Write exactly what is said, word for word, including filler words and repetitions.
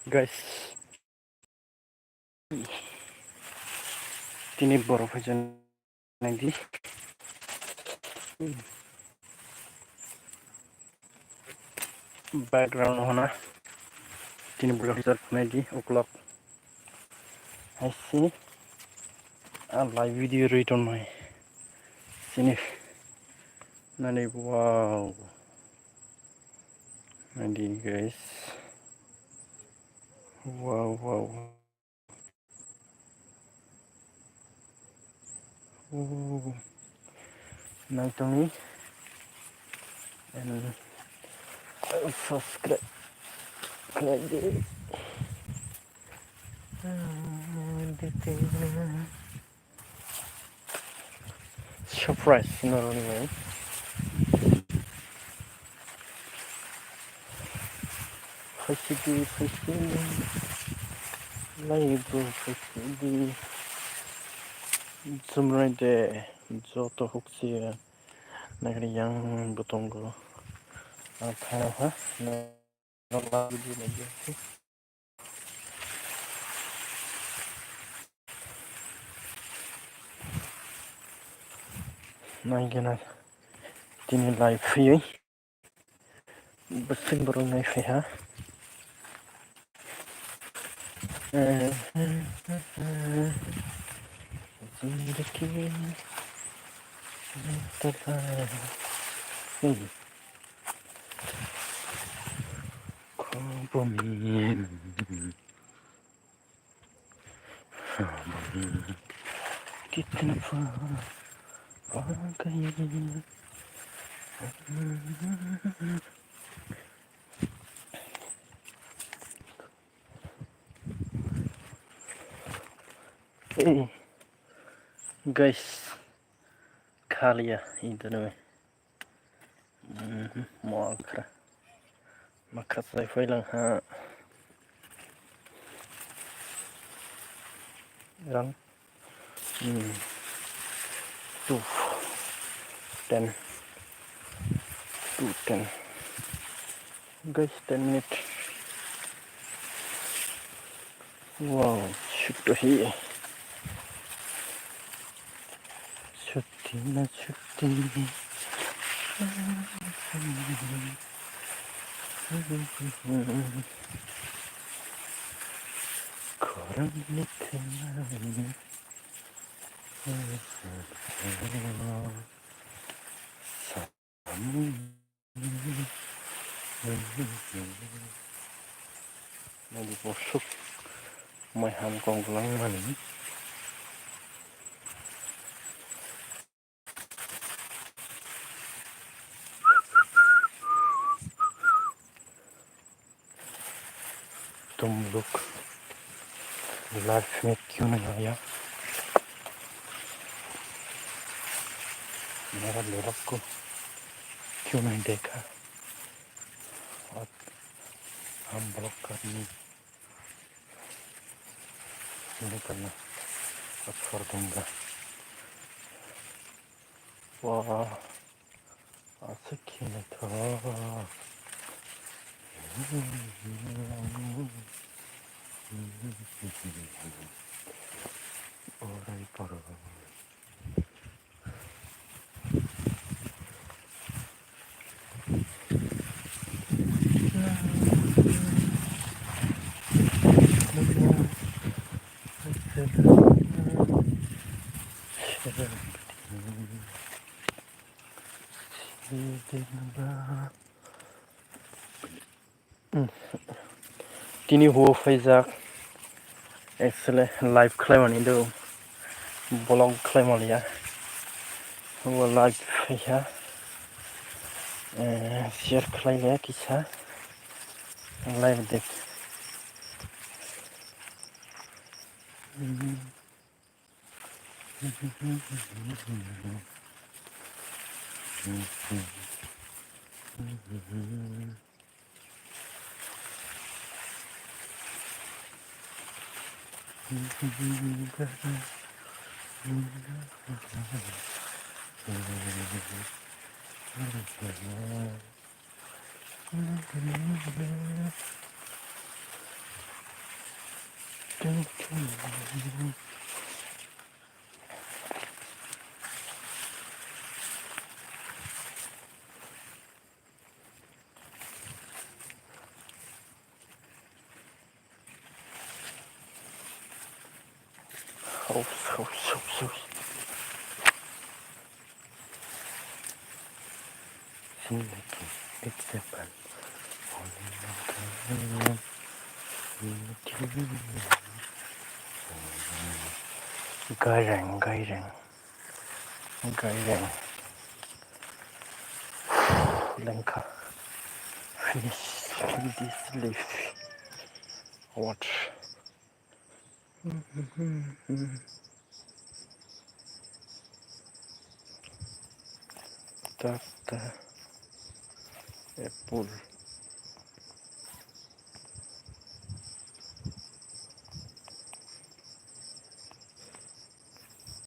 Guys, tini borok phaijaknai di. Background hona tini borok phaijaknai di uklok. Hai se a live video rwi tongnai. Sini nani wow. Nani guys. Wow, wow. Ooh. Naitongni. And subscribe. Khlai di. Surprise, no, no, no. Phaisidi, phaisidi. Laibo phaisidi. Jumrai de, joto hukchiya. Nagri yang butongo. Atha ha. Naigena tini live phiyoi bwswk borok naiphaiha. Hey, guys, khaliya internet. Mhm, makra. Makra sai phai lang ha. Rang. Hmm. Two. Ten. Two ten. Guys, ten minute. Wow, shoot to here. Chutti na chutti. Khorang ni khorang. Nadi bosuk mai ham kong langmani. Tumluk life ni kiuna ya. Mera lelak ko kiuna dekha. Ab hum block karne nikalna ab chhor dunga. Wow. Aswk khe naithok. Orai borok. Tini huo phaijak, actually live khlaimani do, vlog khlaimaliya, huo live phaikha, eh, share khlaile kisa, live de. House, house, house, house. Filmmaking, it's a fun. Gaireng, gaireng. Gaireng. Lengkha. Finish this leaf. What? Tata. Apple.